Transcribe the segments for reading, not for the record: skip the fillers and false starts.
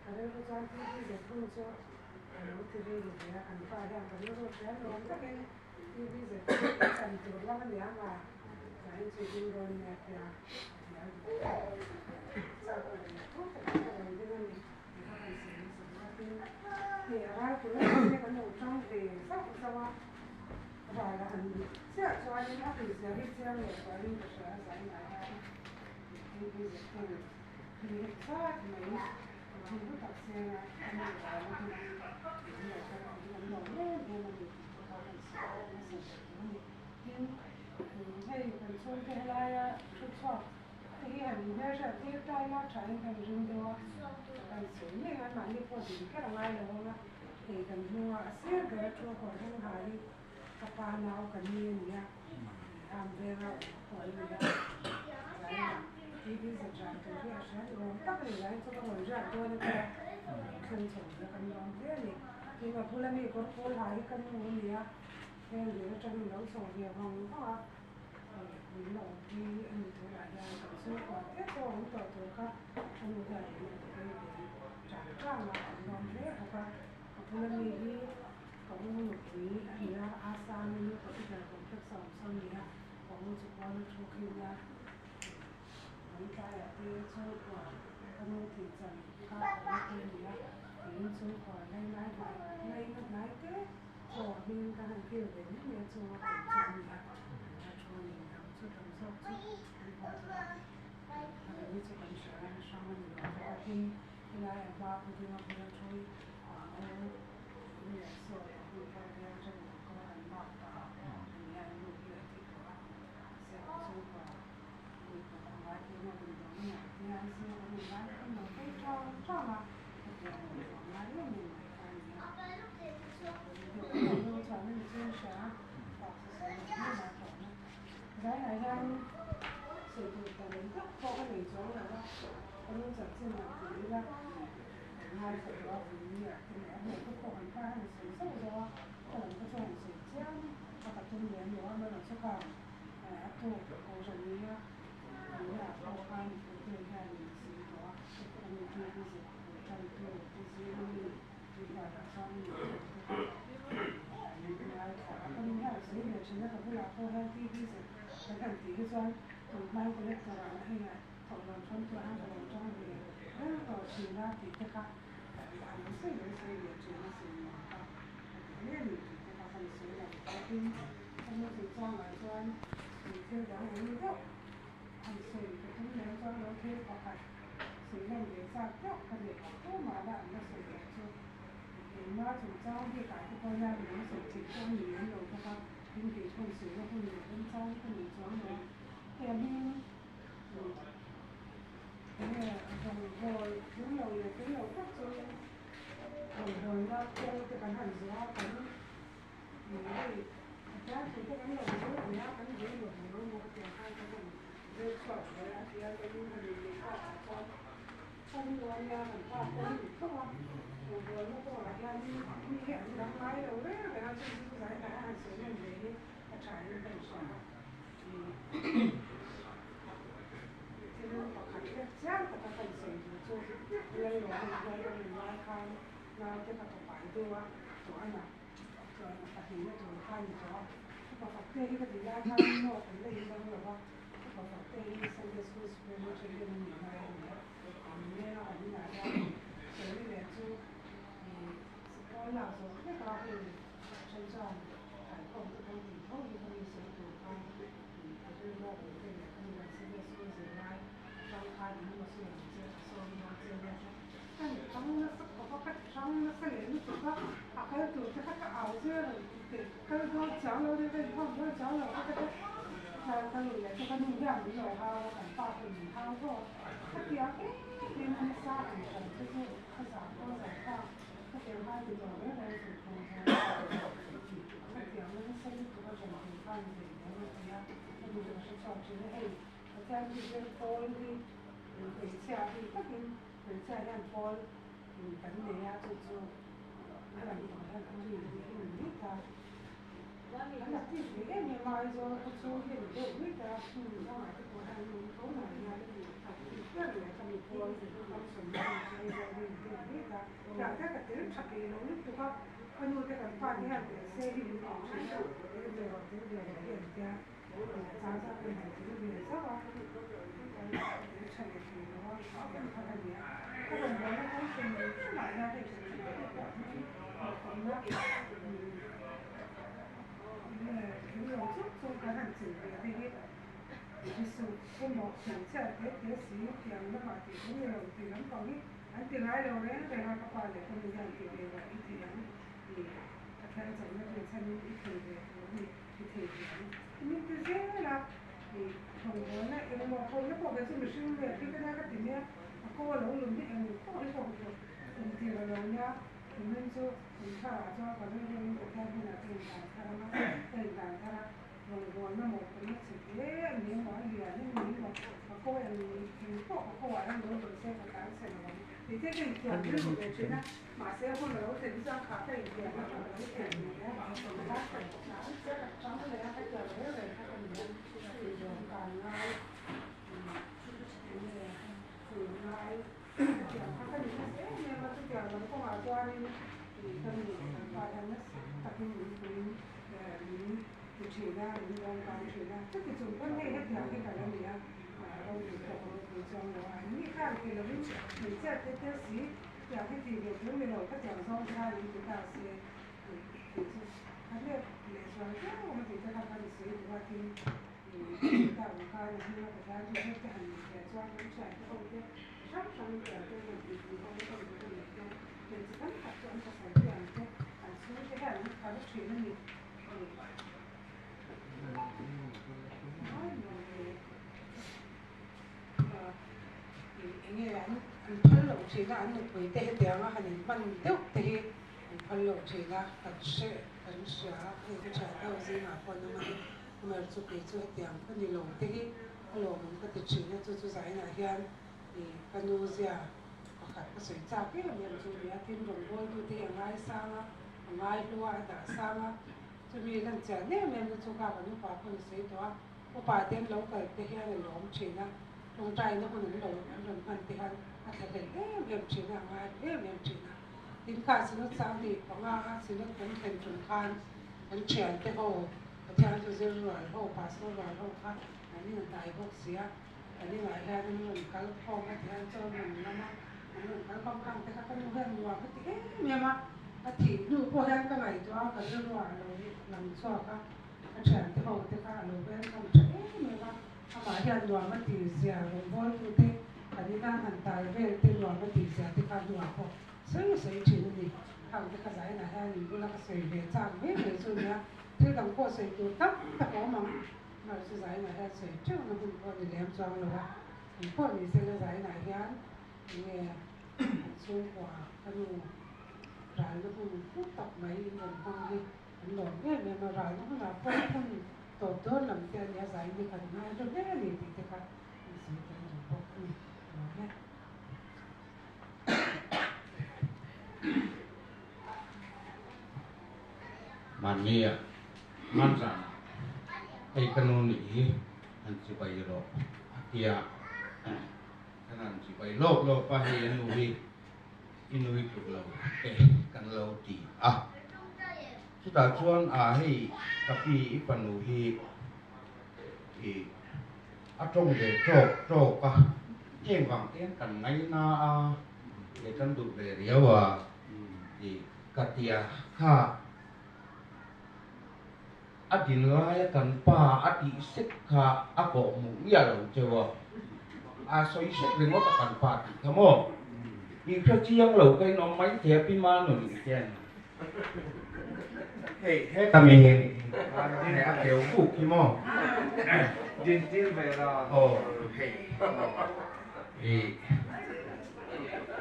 Ka rilru chuan TV zet hun chu a lo ti rei lo ve a, kan pa hian ka rilru hriat nuam takin TV zet chu i chan tur lam a niang a, zain chu i ding dawn nia tia a hnial duh a. Chak lo ve thu takin ka rawn ding a ni tih kha kan sawi nasa duh a, tin hei a ral tur anih te kan lo tang ve zauh zauh a, ral a han nih chiah chuanin a hrilhzia hi chiang leh zualin ka hria a zain ah hian TV zet hun. Ni zat mai hun hlu tak sena a nu rana hun hi min lo kal pui an lo em em a ni tih te kha kan sawi nasa ve tur a ni. Tin, hei kan chhungte helaia thu chhuak te hi han inhmelhriat tir ta ila thain kan ring deuh a, kan sawi ngei a, mahni pawh din kher a ngai lo ang a, hei kan hnunga a sir ber a thu a kawr hmang ha hi ka pa nau kan ni a ni a, am venga awm pawh an ni a, zaia TV zet ran tur hi a hriat nuam tak a ni, zain chu ka rawn riak dawn a tia thleng chho ve kan lawm hle a ni. Tin, a bula mi kawr pawl ha hi ka nu a ni a, heng lir atangin lo chho ve vang vang a, min la awmpui a ni tunah hian kan chhungkua te pawh awm tawh tur kha a nu hian min awmpui ve tang tang a, kan lawm hle bawk a, a bula mi hi. Ka u nupui a ni a, a sangin nu Cathedral Complex a awm sawn ni a, ka u chu pawn a thu khin a, Lawngtlaiah te chhungkua ka nu tih chan kha ka u te a ni a, tiin chhungkua lainai hnai laina hnai te chaw a hming ka han kil ve mai mai a chunga awm chu an ni a, an la thu a ni, midang chu tam zawk chu an awm tawh a, a remi chu kan hria a, hrang a ni lo bawk a, tin helai a hma pudding a bula thu hi a a, tiang te ka tel tha peih lo lutuk a, ka nu te kan pa te hian tel se hi min ti thin a, tel ve rawh tel ve rawh hi an tia, chang chang kan han tel ve zauh a, ka tel tha leh thei lo a, em kha ka ni a, ka rawngbawlna kawng hrim hrimah hian hei hrim hrim te pawh hi hlauhawmna thil lo chauh chauh kan han chil ve te hi. Jesuh emaw hmeichhia te te si tiang lamah tih thu ni lo tih lampang hi an ti ngai lo reng reng a, ka pa leh ka nu hian ti ve rawh i thei ang i Pathian chawlhna rinchhanin i thei ve tur a ni i thei ve ang i min ti zel a i rawngbawlna engmaw pawlna pawh kei chu mihring leh khi ka nia ka ti nia a ko a lo lum hi eng pawh hi pawh ka duh kum tir a lo nia kumin chu kum tharah chuan ka rilruin Pathian hnenah ka indan thar ang a ka indan thar a. Rawngbawlna maw pawlna chhe hle a ni emaw a lian a ni emaw ka ko eng eng pawh ka ko ah hian lo rawn se ka tlan chhe lo ang tih te ka intiam rilru ve thin a, mahse hun a lo thlen hi chuan kha ka intiamna kha ka lo thlen ve a, ka tan ka tlan che ka tang leh a ka tiam reng reng kha ka ni a, hei zawng kan ngai eng nge tun ngai ka tiam kha ka ni nasa em em a, chutiang lam kawngah chuanin ka nu kan pa hian nasa takin min puiin min Ti thin a, min rawn kang thin a. Chuti chung pawn hei hetiang hi ka la ni a, ropui pawh ka ropui chuang lo a. An ni khan thei lovin hmeichhia te te si tiang hi ti ve tur ni lo ka tiang zawng te khan min ti ta se tih chu ka let leh zual viau ang a tih te kha kan sawi duh a tin ta ang khan a hming a Pathian chu hriat te han nih ve chuan kan thian te ho te chi hrang hrang tiang te rawn tih pui ho te rawn ti ho leh te hmeichhe tam tak chu an pasal te ang te an chhung te hian an phar thin a ni. Enge an phal loh thin a, an nupui te hetiang a han inhman deuh te hi an phal loh thin a, kan hre kan hria a, hei ka thian ho zingah pawh an awm a ni, Amar chu kei chu hetiang ka ni lo te hi a lawmawm ka ti thin a, chu chu zainah hian ih ka nu zia pakhat ka sawi chak em em chu a ni a, tin rawngbawltu te hi a ngaisang a. A ngai hlu a, a dah sang a, chumi lan chian em em na chu kha kan upa pawn a sawi tawh a, upa te an lo kal te hian a lawm thin a, tawngtaina hun an lo an rawn hman te hian a thlahlel em em thin a, a ngai hlu em em thin a. Tin kha Synod Sangni panga a Synod kan thlen tum khan kan thian te ho, Pathian chu zir rual ho, Pastor rual ho kha an inhnai bawk si a, kan inah hian an rawn kal khawm a ti hian chaw an rawn lam a, an rawn kal khawm khang te kha ka nu hian nuam a ti em em a, A thih hnu pawh hian ka ngaihtuah a, ka rilruah a lo lang chhuak a, ka thiante ho te kha a lo welcome tha em em a, amah hian nuam a tih zia rawngbawltu te kan ina han tal vel te nuam a tih zia te kha hnuah pawh sawi sawi thin a ni. Khang te kha zainah hian in bula ka sawi ve chak ve mai chu nia, thil dang pawh sawi tur tam tak a awm ang, amaherawhchu chu zainah hian sawi teuhna hun pawh a ni lem chuang lo a, engpawh ni sela zainah hian enge an chhungkua ka nu Ralna hun hlu tak mai in rawn hmang hi an lawm em em a, ralna hunah pawh hun tawp dawn lam te a nia, zai ni kan ngai hlu hle a ni tih te kha an sawi tel duh bawk a ni. Ka lawm e. Mahnia hmanzanah hei ka nu nih hi han chibai rawh a tia, kan han chibai lawp lawp a, hei a nu hi I nui tluk lo te kan lo ti a. Chutah chuan a hei ka pi i fanu hi i a tawng ve tawk tawk a, heng vang te hian kan ngaina a leh kan duh ve riau a i ka tia kha a din laia kan pa a tih sek kha a kawh hmuh miah lo cheu a, a sawi sek ringawt a kan pa tih kha maw? I hre chiang lo ka inawm mai thei a pi Manun i hian hei heta mi hi hei a keu kuk hi maw? Din tir ve la. Aw hei i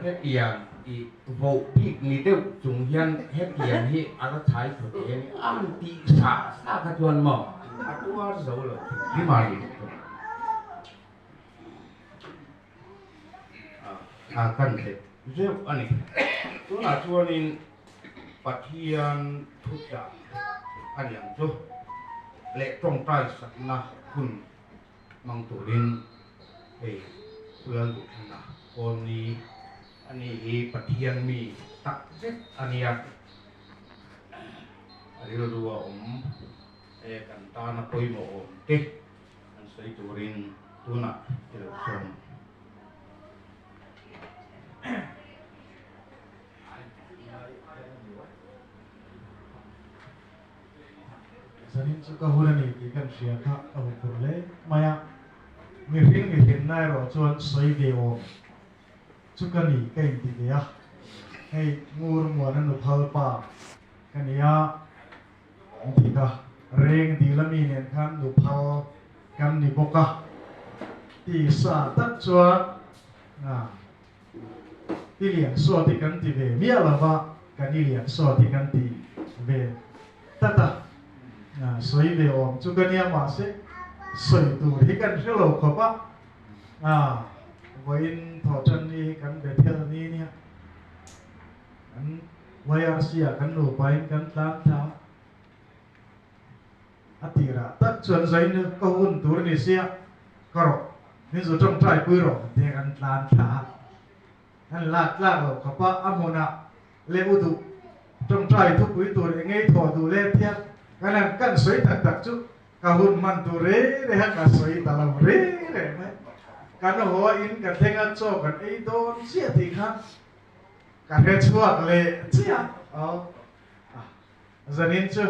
hetiang i Voh bik ni deuh chung hian hetiang hi a la chhai thaw thei a ni. A han tih sa sa kha chuan maw a tuar zo lo thei hrim a ni. A kan hlep zeuh a ni. Tunah chuanin Pathian thuchah a ni ang chu leh tawngtai sakna hun hmang turin hei Pulal Duhthlanna Kawlni. Ani hi Pathian mi tak zet a nia. A rilru a awm e, kan tana pawimawh awm te an sawi turin tunah i lo sawm. Zanin chu ka hun a ni tih kan hria kha ka hmu phur hle mai a, mihring mihlimna erawh chuan sawi ve awm chu ka ni ka inti ve a, hei Ngur Muana nuphal pa ka ni a, an ti kha reng dil ami nen khan nuphal kan ni bawk a, tisa tak chuan I lian sawt hi kan ti ve miah lo va, kan i lian sawt hi kan ti ve tlat a, sawi ve awm chu ka nia mahse sawi tur hi kan hre lo khawp a, vawiin thawhtan ni hi kan Bethel ni nia, kan YRC ah kan nupain kan tlan thla a, A tirah tak chuan zain ka hun tur ni sia ka rawh min zu tawngtai pui rawh han tia kan tlan thla a, kan lak tlak lo khawp a, a hmunah leh u duh tawngtai thupui tur eng ei thawh duh leh tia kan han kan sawi tak tak chu ka hun hman tur re re a ka sawi ta lo re re mai. Kan haw in ka thleng a chaw kan ei dawn chiah tih kha ka hre chhuak leh chiah aw. Zanin chu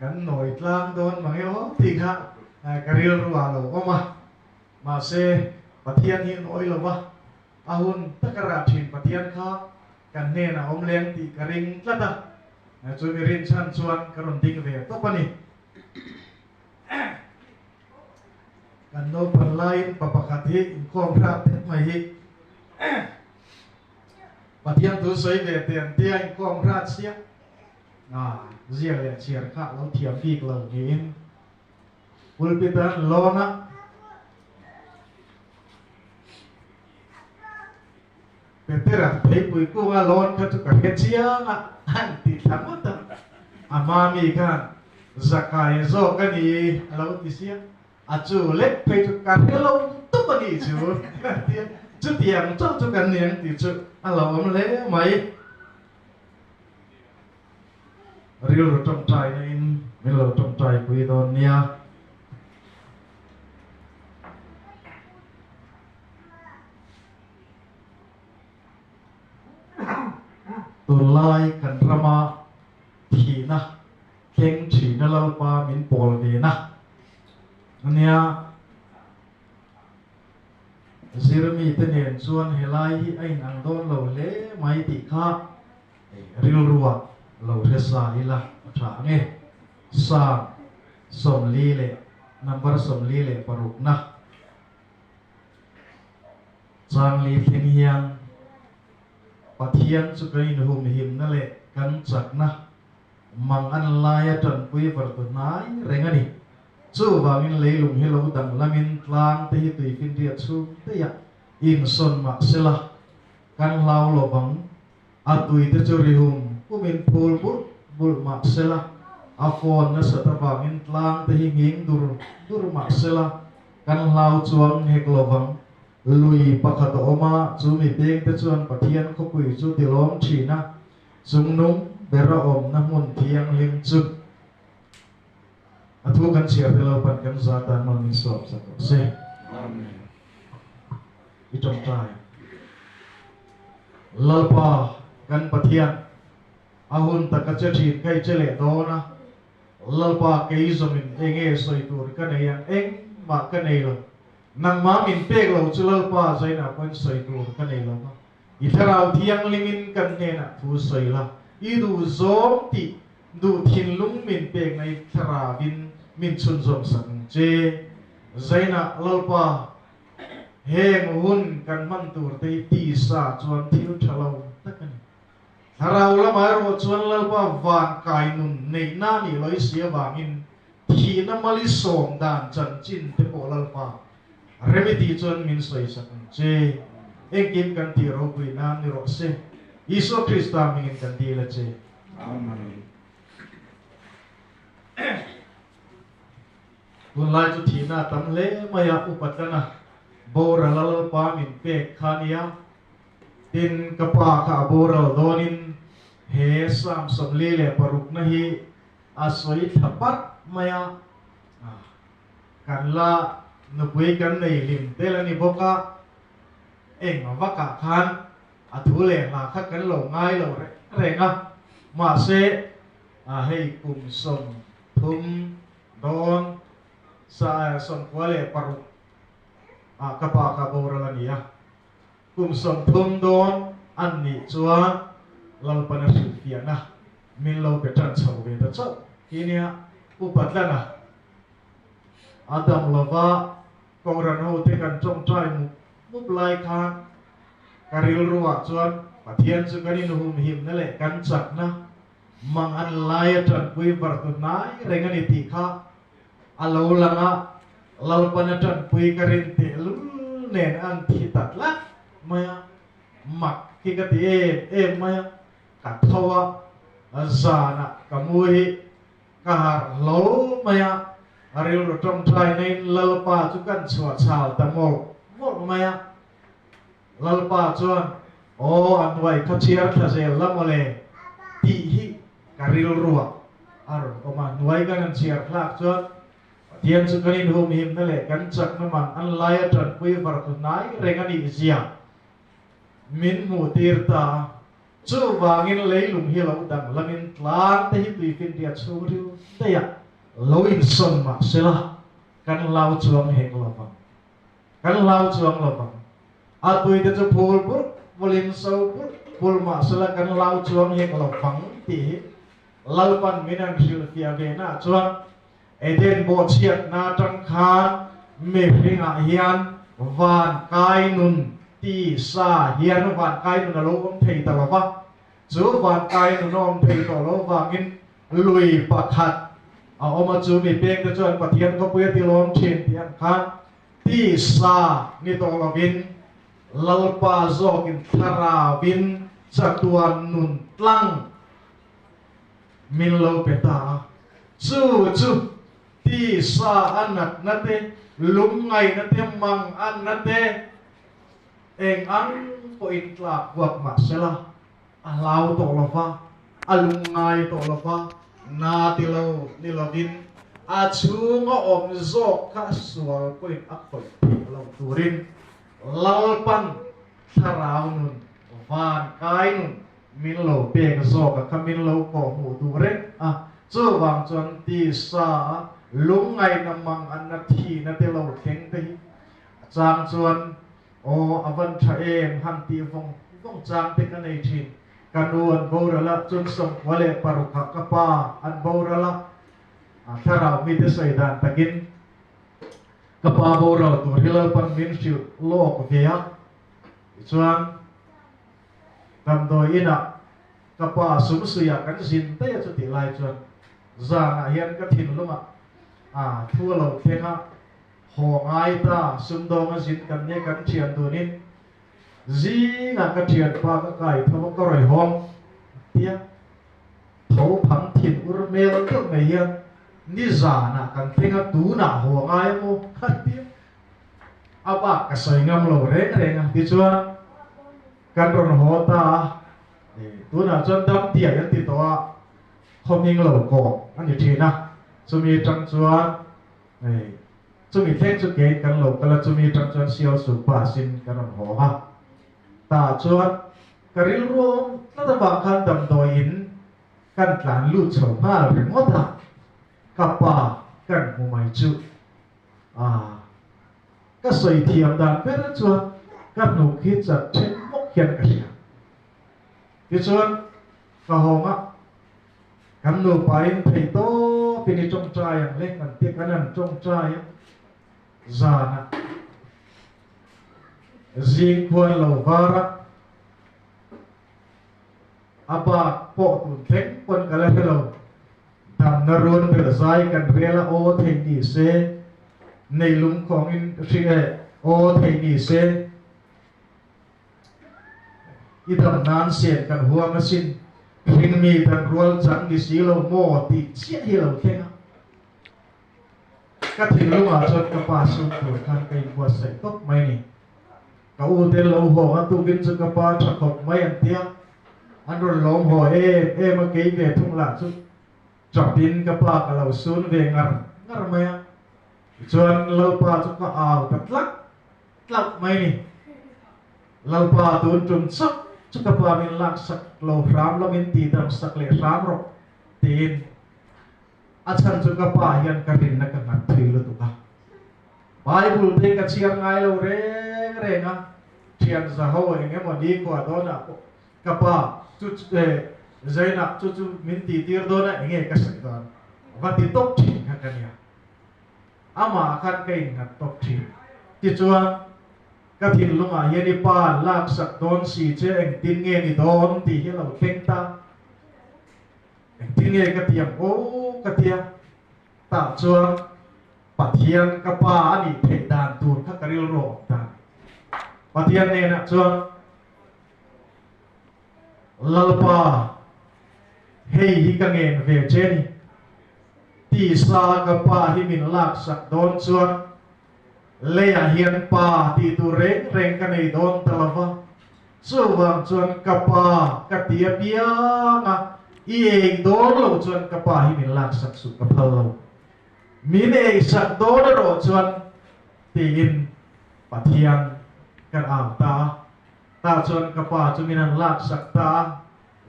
kan nawi tlang dawn mang e aw tih kha ka rilru ah lo awm a, mahse Pathian hi nawi lo va, a hun taka rah thin Pathian kha kan hnenah awm leng tih ka ring tlat a, chu mi rinchhan chuan ka rawn ding ve tawp a ni. Kan naupang laiin pa pakhat hi inkhawm hrat tep mai hi. Pathian thu sawi ve te an tia inkhawm hrat sia a ziak leh chhiar kha lo thiam bik lo niin pulpit an lawn a. Petera theipui kunga lawn kha chu ka hre chiang a an ti thla ngawt a, a hma mi khan Zakai zawk a ni a lo ti sia. A chu lek phei chu ka hre lo tawp a nih chu tia chutiang chauh chu kan ni ang tih chu a lo awm hle mai. Rilru tawngtai na in min lo tawngtai pui dawn nia. Tunlai kan rama thihna thleng thina Lalpa min pawl ve na ania. Zirmi te nen chuan helai hi a inang dawn lo hle mai tih kha rilruah lo hre sa ila a tha ang e. Psalm 40 leh number 46 na changli thleng hian Pathian chu kan inhumhimna leh kan chakna Mang an laia tanpui var tu hnai reng a ni. Chuvangin leilung hi lo danglamin tlang te hi tuifinriat chhung daih a insawn mah sela kan hlau lo vang. A tui te chu ri hum humin phul bulh bulh mah sela a fawn nasat avangin tlang te hi nghing dur dur mah sela kan hlau chuang hek lo vang. Lui pakhat a awm a, chu mi peng te chuan Pathian khawpui chu tilawm thin a. Chungnung ber a awmna hmun thianghlim chu a thu kan chhiar te lo pan kan za tan maw min sawm sak rawh se. I tawngtai. Lalpa kan Pathian a hun taka che thin kha i che leh dawn a, Lalpa kei zawmin enge sawi tur ka nei ang engmah ka nei lo, nangmah min pek lo chu Lalpa zainah pawhin sawi tur ka nei lo va. I Thlarau Thianghlimin kan hnenah thu sawi la, i duh zawng tih duh thinlung min pekna i Thlarauvin min chhunzawm sak ang che. Zainah Lalpa, heng hun kan hman tur te hi tisa chuan thil tha lo tak a ni. Thlarau lamah erawh chuan Lalpa van kai nun neihna nih lawih si avangin thihna mali sawm dan chanchin te pawh Lalpa Remedy chuan min sawi sak ang che. Engkim kan tih ropui nan ni rawh se. Isua Krista hmingin kan dil a che. Amen. Tunlai chu thihna a tam hle mai a, upa tlana. Boral a Lalpa min pek kha nia. Tin, ka pa kha a boral dawnin he Psalm 46 na hi a sawi thla parh mai a. Kan la nupui kan nei hlim tel a ni bawk a, eng vakah khan a thu leh hla kha kan lo ngai lo reng reng a. Mahse, hei kum 30 dawn sa 96 ah ka pa kha boral a ni a. Kum 30 dawn an nih chuan Lalpana hrilhfiahna min lo pe tan chho ve ta chauh hi nia. Upa Tlana a dam lova Kohhran hote kan tawngtai mup mup lai khan ka rilruah chuan Pathian chu kan inhumhimna leh kan chakna mang an lai a tanpui vartu hnai reng a ni tih kha a lo lang a, Lalpana tanpui ka rin tehlul nen an thi ta tlat mai a, mak hi ka ti em em mai a, ka tho a, zanah ka mu hi ka harh hlawl mai a, rilru tawngtai naiin Lalpa chu kan chhuah chhal ta mawlh mawlh mai a, Lalpa chuan, Aw, a hnuai kha chhiar thla zel la mawle, tih hi ka rilruah a rawn awm a. Hnuai kan han chhiar thlak chuan Pathian chu kan inhumhimna leh kan chakna man an lai a tanpui vartu hnai reng a nih zia min hmuhtir ta a. Chuvangin leilung hi lo danglamin tlang te hi tuifinriat chhungril daih ah lo insawn mah sela kan hlau chuang hek lo vang. Kan hlau chuang lo vang. A tuite chu phul pur pulin so pur pul mah sela kan hlau chuang hek lo vang tih hi Lalpan min an hrilhfiah ve naah chuan Eden bawhchhiatna atang khan mihringah hian van kai nun ti sa hian van kai nun a lo awm thei ta lo va. Chu van kai nun a awm thei tawh lo vangin lui pakhat a awm a, chu mi pengte chuan Pathian khawpui a tilawm thin tih ang khan tisa ni tawh lovin Lalpa zawkin thlarauin chatuan nun tlang min lo pe ta a. Chu chu tisa a natna te, lungngaihna te, manganna te eng ang pawhin tlak buak mah sela a hlau tawh lo va, a lungngai tawh lo va, na ti lo ni lovin a chhunga awm zawk kha sual pawhin a khawih theih lo turin Lalpan thlarau nun, van kai nun min lo pek zawk a kha min lo kawh hmuh duh reng a. Chuvang chuan tisa a lungngaihna mang anna thihna te lo thleng te hi a chang chuan Aw, a van tha em, han tih vawng vawng chang te ka nei thin. Ka nu an boral a, chun 96 ah ka pa an boral a, thlarau mite sawi dan takin ka pa boral tur hi Lalpan min hrilh lawk ve a. Tichuan, damdawi inah ka pa sumsuiah kan zin daih a, chutih lai chuan zanah hian ka thinlungah thu a lo thleng a, Haw ngai ta, sumdawnga zin kan nia kan thian dunin zingah ka thianpa ka kai tho a ka rawi hawng tia tho phang thin ur hmel deuh mai hian nizanah kan thleng a tunah haw ngai a maw kha tia a bak ka sawi ngam lo reng reng a tichuan kan rawn haw ta a tunah chuan dam tiai an ti tawh a khawhming lo kawh a ni thin a chumi atang chuan Hei, chumi thleng chu keiin kan lo kal a, chumi atang chuan Sial Sup bus in kan rawn haw a. Tah chuan ka rilru awm tlat avang khan damdawi in kan tlan lut chho nghal ringawt a, ka pa kan hmu mai chu ah ka sawi thiam dan ber chuan ka hnuk hi chat then bawk hian ka hria. Tichuan ka hawng a. Kan nupain thei tawpin i tawngtai ang le kan ti kan han tawngtai a, zanah zing khuan lo var a, a bak pawh tun thleng pawn ka la hre lo, damna run ber zai kan rel a aw thei ni se, nei lungkhawngin hri e aw thei ni se. I dam nan sen kan huam asin, hringmi dan rual chang ni si lo maw tih chiah hi a lo thleng a. Ka thinlungah chuan ka pa sum tur khan ka inbuatsaih tawp mai a ni. Ka u te lo hawng a tukin chu ka pa tha khawp mai an tia. An rawn lawm haw em em a kei ve thung lah chu chapin ka pa ka lo sun ve ngar ngar mai a. Tichuan Lalpa chu ka au ta tlak tlak mai a ni. Lalpa tun tum chauh chu ka pa min laksak lo hram lo min tihdam sak leh hram rawh tiin A chhan chu ka pa hian ka rinna ka nghat thui lutuk a. Bible te ka chhiar ngai lo reng reng a, thian zaho eng emaw nikhua dawnah pawh ka pa chu Zainah chu chu min tihtir dawn a enge ka sawi dawn va ti tawp thin kha ka nia. Amah khan ka innghat tawp thin. Tichuan ka thinlungah hian i pa laksak dawn si che engtin nge ni dawn tih hi a lo thleng ta. Engtin nge ka ti ang aw ka tia, tah chuan Pathian ka pa a nih theih dan tur kha ka rilru a awm ta. Pathian hnenah chuan, Lalpa, hei hi ka ngen ve che ni, tisa ka pa hi min laksak dawn chuan leiah hian pa tih tur reng reng ka nei dawn ta lo va, Chuvang chuan ka pa ka ti apiang a, i ei dawn lo chuan ka pa hi min laksak suh ka phal lo. Min eisak dawn erawh chuan tiin Pathian kan au ta a, tah chuan ka pa chu min han laksak ta a,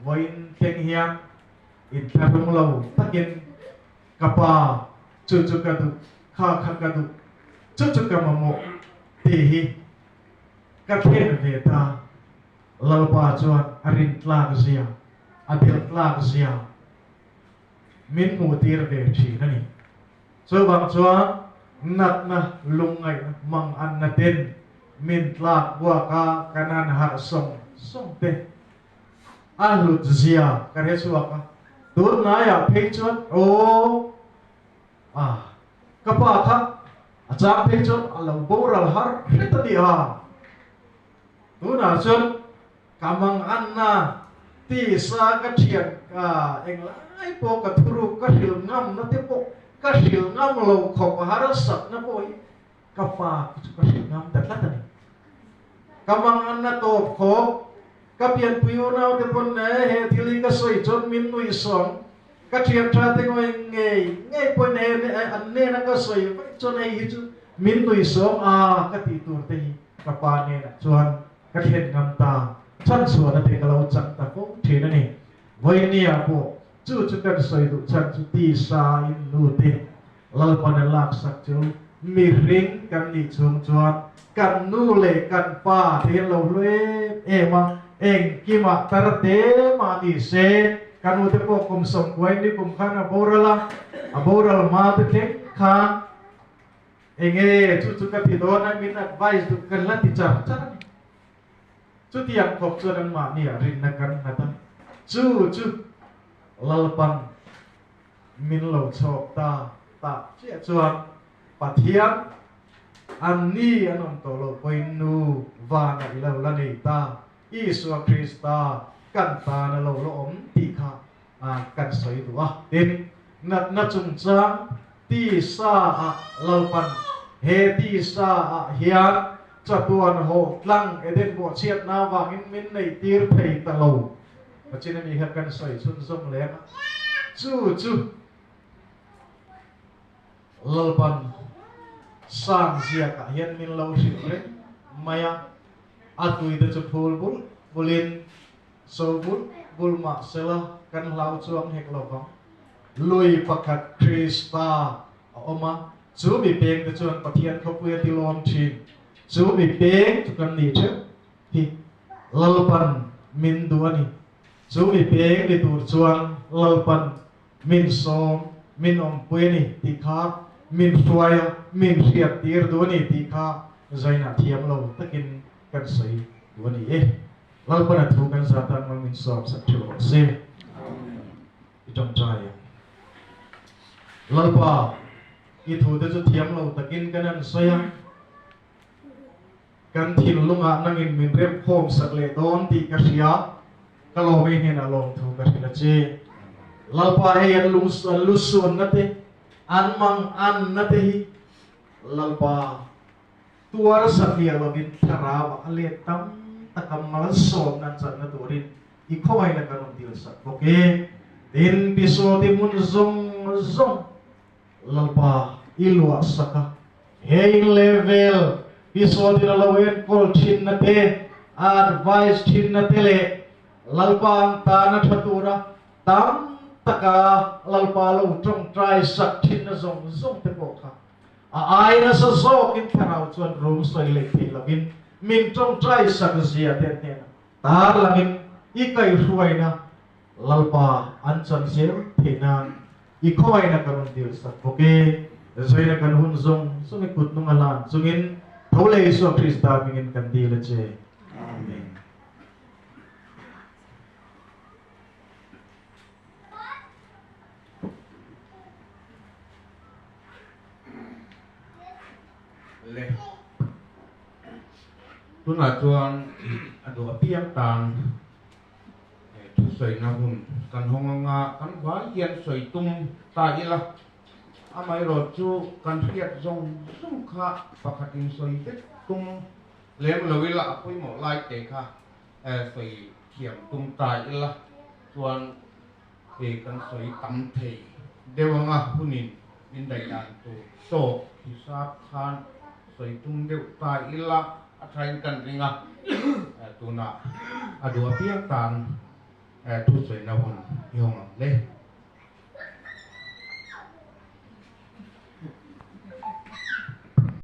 vawiin thleng hian inthlahrung lo takin ka pa chu chu ka duh, kha kha ka duh, chu chu ka mamawh tih hi Ka thlen ve ta. Lalpa chuan a rin tlak zia, a belh tlak zia min hmuhtir ve thin a ni. Chuvang chuan natna, lungngaihna, manganna ten min tlak buak a, kan han harh sawng sawng te a hlut zia ka hre chhuak a. Tunhnaiah phei chuan aw ah ka pa kha A chang phei chuan a lo boral har hret a ni a, tunah chuan ka manganna tisa ka thian ka englai pawh ka thuruk ka hrilh ngamna te pawh ka hrilh ngam lo khawp a harsatna pawh hi ka pa chu ka hrilh ngam ta tlat a ni. Ka manganna tawp khawp ka pianpui unau te pawn he thil hi ka sawi chuan min nuih sawng Ka thian tha te ngawi ngei ngei pawhin he an hnena ka sawi vaih chuan hei hi chu min nui sawm a ka tih tur te hi ka pa hnenah chuan ka thlen ngam ta chhanchhuahna te ka lo chang ta fo thin a ni. Vawinia pawh chu chu kan sawi duh chhan chu tisa in nu te Lalpan a laksak chu mihring kan nih chhung chuan kan nu leh kan pa te hian lo hlu em em a, engkimah tar te mah ni se ka nu te pawh kum sawmkuain ni kum khan a boral a, a boral hma te thleng khan enge chu chu ka ti dawn a min advice duh kan la ti char char a ni. Chutiang khawp chuan anmahniah rinna kan nghat a, chu chu Lalpan Min lo chhawk ta tak chiah chuan Pathian an ni an awm tawh loh pawhin nu vana i lo la nei ta, Isua Krista kan tan a lo la awm tih kha kan sawi duh a. Tin, natna chungchang tisa ah Lalpan he tisa ah hian chatuan hawh tlang Eden bawhchhiatna avangin min neih tir thei ta lo. Pachin ami kha kan sawi chhunzawm leh a, chu chu Lalpan sang ziakah hian min lo hrilh reng mai a, a tuite chu phul bul bulin so bul bul mah sela kan hlau chuang hek lo vang. Lui pakhat Krista a awm a, chu mi pengte chuan Pathian khawpui a tilawm thin. Chu mi peng chu kan nih theuh hi Lalpan min duh a ni. Chu mi peng ni tur chuan Lalpan min sawm, min awmpui a ni tih kha min hruai a, min hriat tir duh a ni tih kha zainah thiam lo takin kan sawi duh a ni e. Lalpan a thu kan zat ang min sawm sak theuh rawh se. I tawngtai ang. Lalpa, i thu te chu thiam lo takin kan han sawi a. Kan thinlungah nangin min remkhawm sak leh dawn tih ka hria, ka lawm ei hnenah lawmthu ka hrilh a che. Lalpa hei an lung an lu suanna te, an mang anna te hi. Lalpa tuar satliah lovin thlarauah a let tam taka malsawmna an channa turin i khawngaihna kan rawn dilsak bawk e. Tin, Pisawti hmun zawng zawng Lalpa i luahsak a, he in level Pisawtin a lo enkawl thinna te, a advice thinna te leh Lalpa ang tana tha tura tam taka Lalpa lo tawngtai sak thinna zawng zawng te pawh kha a ai nasa zawkin thlarau chuan rum sawi leh theih lovin min tawngtai sak zia te an hnenah tar langin i kaihhruaina Lalpa an chan zel theih nan i khawngaihna kan rawn dil sak bawk e. Zoina kan hun zawng zawng i kut nung a hlan chungin tho leh Isua Krista hmingin kan dil a che. Amen. Le. Tunah chuan a duh apiang tan thusawina hun kan hawng anga kan vai hian sawi tum ta ila, amaherawh chu kan hriat zawng zawng kha pakhatin sawi vek tum lem lo ila a pawimawh lai te kha sawi thiam tum ta ila chuan hei kan sawi tam thei deuh anga hunin min daih dan tur tawk hisap khan sawi tum deuh ta ila a thain kan ring a, tunah a duh apiang tan thusawina hun i hawng ang le.